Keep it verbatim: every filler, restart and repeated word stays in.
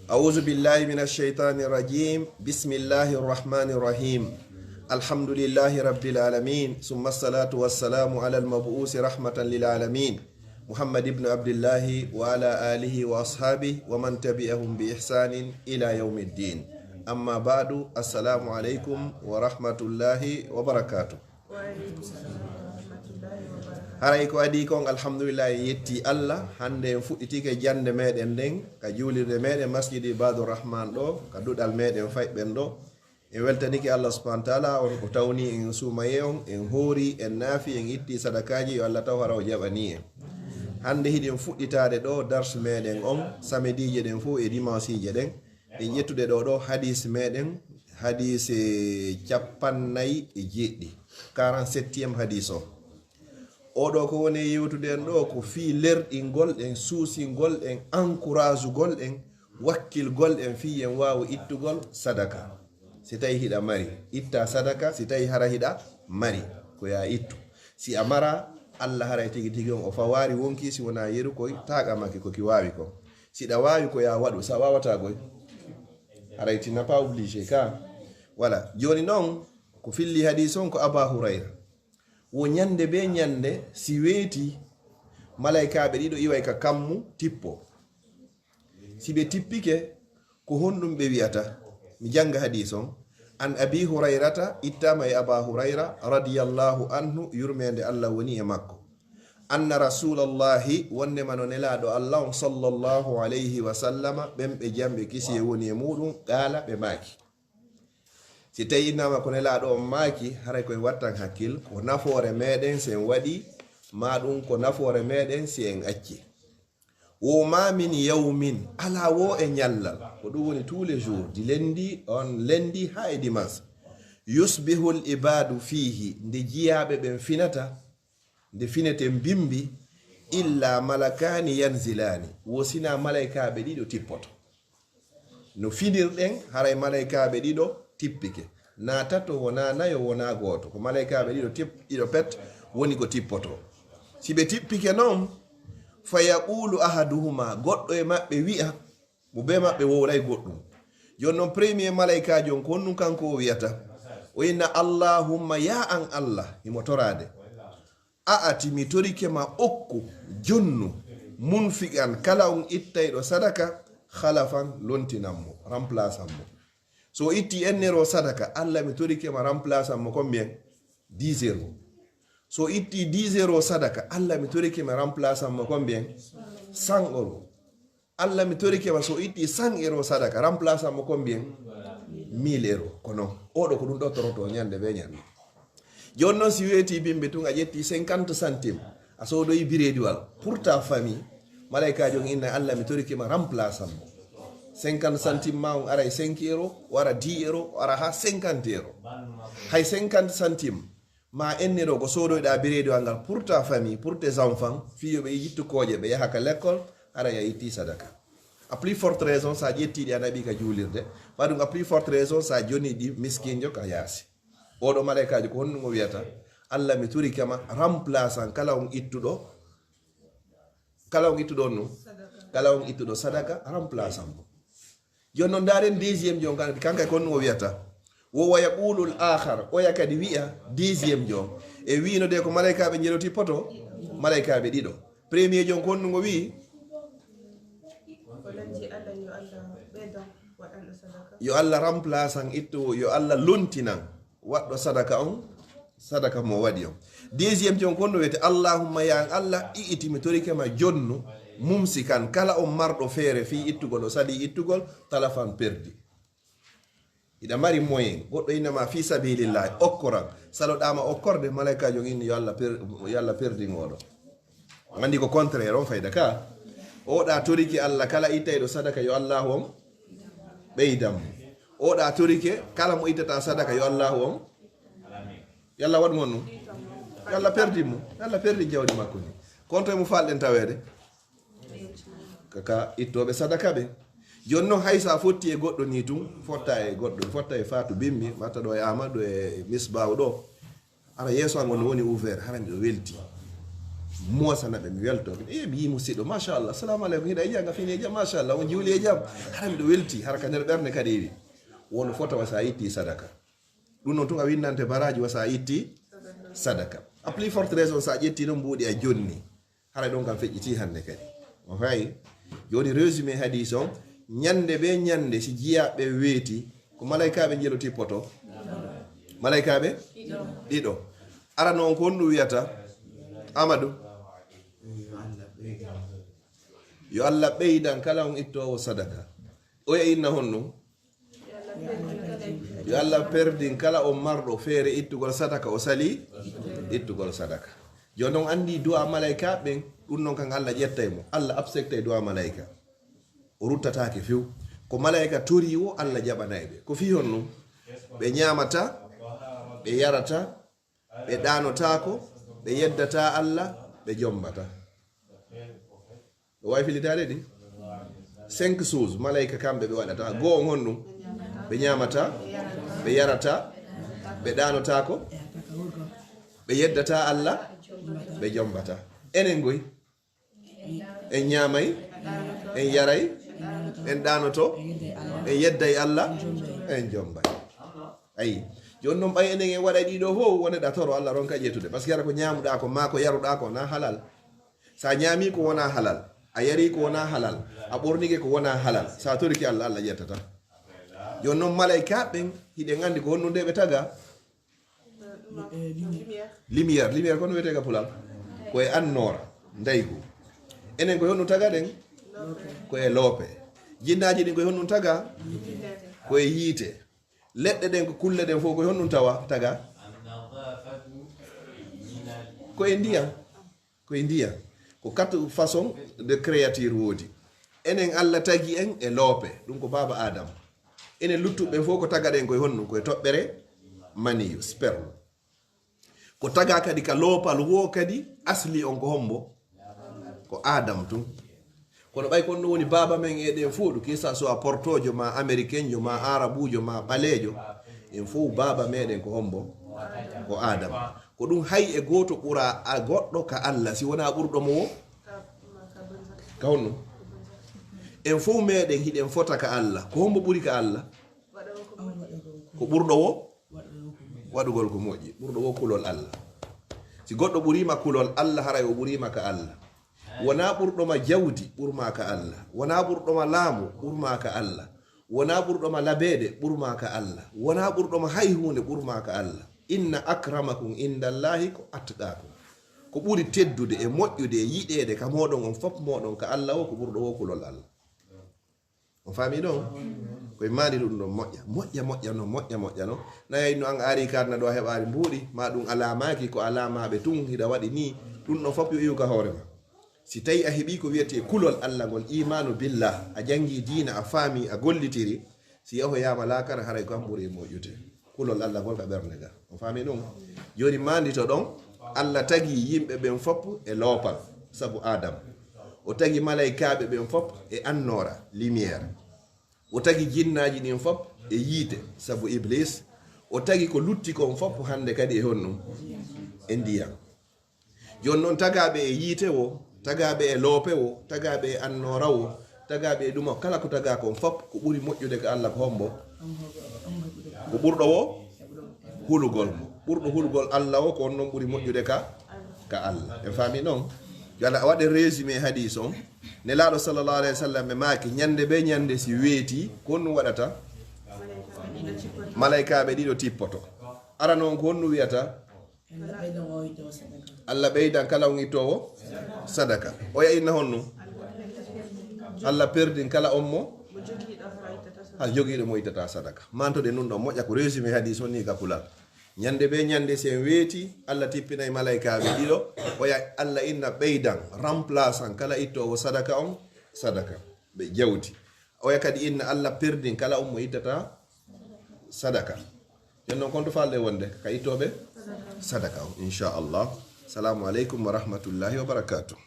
أعوذ بالله من الشيطان الرجيم. بسم الله الرحمن الرحيم. الحمد لله رب العالمين، ثم الصلاة والسلام على المبعوث رحمة للعالمين، محمد بن عبد الله، وعلى آله وأصحابه ومن تبعهم بإحسان إلى يوم الدين. أما بعد، السلام عليكم ورحمة الله وبركاته. Haray ko adii kon, alhamdulillahi, en yetti Allah. Hannde en fuɗɗitike jannde meɗen nden ka juulirde meɗen Masjidi Ibadur Rahman ɗo, ka duɗal meɗen Fayɓen ɗo. En weltanike Allah subhanahu wa ta'ala, on o tawni en suumaye on, en hoori, en naafi, en itti sadakaaji, yo Allah taw hara o jaɓani en. Hannde hiɗen fuɗɗitaade ɗo darsu meɗen on, samediije ɗen fof e dimansiije ɗen. En ƴettude ɗo ɗo hadis meɗen, hadis, eh, capannay e jeeɗiɗi, quarante-septième hadis o. Oɗo ko woni yewtude en ɗo ko fii lerɗingol en, suusingol en, encouragugol en, wakkilgol en fii en waawa ittugol sadaka. Si tawi hiɗa mari, itta sadaka, si tawi hara hiɗa mari, ko ya ittu. Si a mara, Allah haray tigi tigi on o fawaari wonki si wona yeru koy taqa make ko ki waawi ko. Si ɗa waawi ko ya waɗu, sa waawata goy. Haray tu n'as pas obligé ka. Voilà. Jooni noon, ko filli hadis on ko Aba Hurayra. Wo ñande be ñande si weeti, malaykaaɓe ɗiɗo iway ka kammu tippo. Si ɓe tippike, ko honɗum ɓe wi'ata? Mi jannga hadis on. An Abi Hurayrata, ittama e Aba Hurayra, radiyallahu anhu, yurmeende Allah woni e makko. Anna Rasulallahi, wonnde ma no Nelaaɗo Allah on, sallallahu alayhi wa sallama, ɓen ɓe jam ɓe kisi e woni e muuɗum, qaala, ɓe maaki. Si tawi innama ko Nelaaɗo on maaki, haray koye wattan hakkil, ko nafoore meɗen si en waɗi, ma ɗum ko nafoore meɗen si en acci. Wo ma min yawmin, alaa wo e ñallal, ko ɗum woni tous les jours, du lundi, on lundi haa e dimanche. Yusbihul ibadu fiihi, nde jiyaaɓe ɓen finata, nde fineten bimbi, illa malakani yanzilani, wo sina malaykaaɓe ɗiɗo tippoto. No finirɗen, haray malaykaaɓe ɗiɗo tippike. Na tato, wona nayo, wona gooto. Ko malaykaaɓe ɗiɗo tip-, ɗiɗo pet woni ko tippoto. Si ɓe tippike noon, fa yaqulu ahaduhuma, goɗɗo e maɓɓe wi'a, mo be maɓɓe wowlay goɗɗum. Jooni noon, premier malaykaajo on, ko honɗum kanko o wi'ata? O inna, Allahumma, ya an Allah, himo toraade. A'ati, mi torike ma, okku, jonnu, munfiqan, kala on ittayɗo sadaka, khalafan, lontinan mo, remplaçan mo. So o itti un euro sadaka, Allah mi torike ma remplaçan mo combien? Dix euros. So o itti dix euros sadaka, Allah mi torike ma remplaçan mo combien? Cent euros. Allah mi torike ma so o itti cent euros sadaka, remplaçan mo combien? Mille euros. Ko non. Oɗo ko ɗum ɗo toroto ñande be ñande. Jooni noon si weeti bimbi tun a ƴetti cinquante centimes, a soodoyi bireediwal pour ta famille, malaykaajo on inna Allah mi torike ma remplaçan mo. Cinquante centimes ma on aray cinq euros, o ara dix euros, o ara haa cinquante euros. Hay cinquante centimes ma un euro ko soodoyɗa bireediwal ngal pour ta famille, pour tes enfants, fii yo ɓe yittu kooƴe, ɓe yaha ka lekkol, haray a itti sadaka. A plus forte raison, sa ƴettiɗi a naɓi ka juulirde, ma ɗum a plus forte raison, sa joniɗi miskinjo ka yaasi. Oɗo malaykaajo ko honɗum o wiyata? Allah mi torike ma remplaçan kala on ittuɗo, kala on ittuɗo on ɗum, kala on ittuɗo sadaka remplaçan mo. Jooni noon, ndaaren deuxième jon kan, kanka ko honɗum o wiyata? Wo wa yaqulul akhar, oya kadi wi'a deuxième jon. E wi'no de ko malaykaaɓe njeɗo tippoto? Malaykaaɓe ɗiɗo. Premier jon ko honɗum o wi'i? O lanji Allah, yo Allah ɓeydan waɗanɗo sadaka. Yo Allah remplaçan itto, yo Allah lontinan waɗɗo sadaka on, sadaka mo waɗi on. Deuxième jon ko honɗum wiyete? Allahumma, ya Allah, i'ti mi torike ma jonnu, mumsikan, kala on marɗo feere fii ittugol, o sali ittugol, talafan perdi. Hiɗa mari moyen, goɗɗo inna ma fii sabilillahi, okkoran, saloɗa ma okkorde, malaykaajo on inni yo Allah per-, yo Allah perdin oɗo. Anndi ko contraire on fayda ka. Oɗa torike Allah, kala ittayɗo sadaka yo Allah on ɓeydan mo. Oɗa torike kala mo ittata sadaka yo Allah on, yo Allah waɗu mon ɗum. Yo Allah perdin mo. Yo Allah perdin jawdi makko ni. Konto e mo falɗen taweede? Kaka ittooɓe sadaka ɓe. Jooni noon, hay so a fotti e goɗɗo nii tun, fotta e goɗɗo, fotta e Faatu Bimbi, mbatta ɗo e Aamadu e Misbaawu ɗo. Hara yeeso an on no woni ouvert, hara miɗo welti. Mosana ɓe, mi welto ɓe. E mi yii musiɗɗo, machallah, assalamu aleykum, hiɗa e jam, a fini e jam, machallah, on juuli e jam. Hara miɗo welti, hara ka nder ɓernde kadi wi. Wono fotawa sa itti sadaka. Ɗum noon tun a windante baraji wa sa itti sadaka. A plus forte raison sa ƴetti noon mbuuɗi a jonni. Haray ɗon kam feƴƴiti hannde kadi. O hay. Joni résumé hadis on, ñande be ñande si jiyaaɓe weeti, ko malaykaaɓe njelo tippoto? Malaykaaɓe? Ɗiɗo. Arano on ko honɗum wiyata? Amadou. Yo Allah ɓeydan kala on ittoowo sadaka. Oya inna honɗum? Yo Allah perdin kala on marɗo feere ittugol sadaka, o sali ittugol sadaka. Jooni on anndi du'a malaykaaɓe ɓen, ɗum non kan Allah ƴettay mo. Allah acceptay du'a malayka. O ruttataake few. Ko malayka tori wo, Allah jaɓanay ɓe. Ko fii honɗum? Ɓe ñaamata, ɓe yarata, ɓe ɗaanotaako, ɓe yeddataa Allah, ɓe jombataa. Ɗo waawi filitaade ɗi? Cinq choses, malayka kamɓe ɓe waɗata. Goo on honɗum? Ɓe ñaamata, ɓe yarata, ɓe ɗaanotaako, ɓe yeddataa Allah, ɓe jombataa. Enen goy? En ñaamay, en yaray, en ɗaanoto, en yedday Allah, en jombay. Ayi, jooni noon ɓay enen en waɗay ɗiɗo fof, woneɗa toro Allah ronka ƴettude. Parce que hara ko ñaamuɗaa ko maa ko yaruɗaa ko wonaa halal. Sa ñaami ko wonaa halal, a yari ko wonaa halal, a ɓornike ko wonaa halal, sa torike Allah, Allah ƴettata. Jooni noon malaykaaɓe ɓen, hiɗen anndi ko honɗum nde ɓe taga? Lumière. Lumière, lumière ko no wiyetee ka pulaar? Ko e annoora, ndaygu. Enen ko honɗum tagaɗen? Ko e loope. Jinnaaji ɗin ko e honɗum taga? Ko e yiite. Leɗɗe ɗen ko kulle ɗen fof ko e honɗum tawa taga? Ko e ndiyam. Ko e ndiyam. Ko quatre façons de créature woodi. Enen Allah tagi en e loope, ɗum ko baaba Adam. Enen luttuɓe ɓen fof ko tagaɗen ko e honɗum? Ko e toɓɓere maniyu, sperme. Ko taga kadi ka loopal woo kadi, asli on ko hombo? Ko Adam tun. Kono ɓay kon no woni baaba men e ɗen fof, que ça soit portojo ma, américain jo ma, arabujo ma, ɓaleejo, en fof baaba meɗen ko hombo? Ko Adam. Ko ɗum hay e gooto ɓura a goɗɗo ka Allah, si wonaa ɓurɗo mo wo? Ka honno? En fof meɗen hiɗen fota ka Allah. Ko hombo ɓuri ka Allah? Ko ɓurɗo wo? Waɗugol ko moƴƴi. Ɓurɗo wo kulol Allah. Si goɗɗo ɓuriima kulol Allah, haray o ɓuriima ka Allah. Wonaa ɓurɗo ma jawdi ɓurma ka Allah. Wonaa ɓurɗo ma laamu ɓurma ka Allah. Wonaa ɓurɗo ma labeede ɓurma ka Allah. Wonaa ɓurɗo ma hay huunde ɓurma ka Allah. Inna akramakum indallahi ko atqakum. Ko ɓuri teddude e moƴƴude e yiɗeede ka mooɗon on fof mooɗon ka Allah o ko ɓurɗo wo kulol Allah. On faami ɗon? Koye maani ɗum ɗon moƴƴa, moƴƴa, moƴƴa no, moƴƴa, moƴƴa no. Nayay no an ari kaadna ɗo a heɓaari mbuuɗi, ma ɗum alaamaaki ko alaamaaɓe tun hiɗa waɗi ni, ɗum ɗon fof yo iwu ka hoore ma. Si tawi a heɓi ko wiyetee kulol Allah ngol, imaanu billah, a janngi diina, a faami, a gollitiri, si yahoyaama laakara haray ko an ɓuri e moƴƴude. Kulol Allah ngol ka ɓernde ga. On faami ɗum? Jooni maandito ɗon, Allah tagi yimɓe ɓen fof e loopal, sabu Adam. O tagi malaykaaɓe ɓen fof e annoora, lumière. O tagi jinnaaji ɗin fof e yiite, sabu Iblis. O tagi ko lutti kon fof hannde kadi e honɗum? E ndiyam. Jooni noon tagaaɓe e yiite wo, tagaaɓe e loope wo, tagaaɓe e annoora wo, tagaaɓe e ɗuma, kala ko tagaa kon fof, ko ɓuri moƴƴude ka Allah ko hombo? Ko ɓurɗo wo hulugol mo. Ɓurɗo hulugol Allah o, ko on noon ɓuri moƴƴude ka, ka Allah. En faami noon? Yo Allah waɗe résumé hadis on. Nelaaɗo sallallahu alayhi wa sallam ɓe maaki, ñande be ñande si weeti, ko honɗum waɗata? Malaykaaɓe ɗiɗo tippoto. Arano on ko honɗum wiyata? Allah ɓeydan kala on ittoowo sadaka. Oya inna honno? Allah perdin kala on mo? Ha jogiiɗo mo ittata sadaka. Mantoɗe nun ɗon moƴƴa ko résumé hadis on ni ka pulal. Ñande be ñande si en weeti, Allah tippinay malaykaaɓe ɗiɗo. Oya Allah inna ɓeydan, remplaçant kala ittoowo sadaka on, sadaka. Ɓe jawdi. Oya kadi inna Allah perdin kala on mo ittata sadaka. Jon noon konto falde wonde ka ittooɓe sadaka on, inchallah. Salamu aleykum wa rahmatullahi wa barakatuh.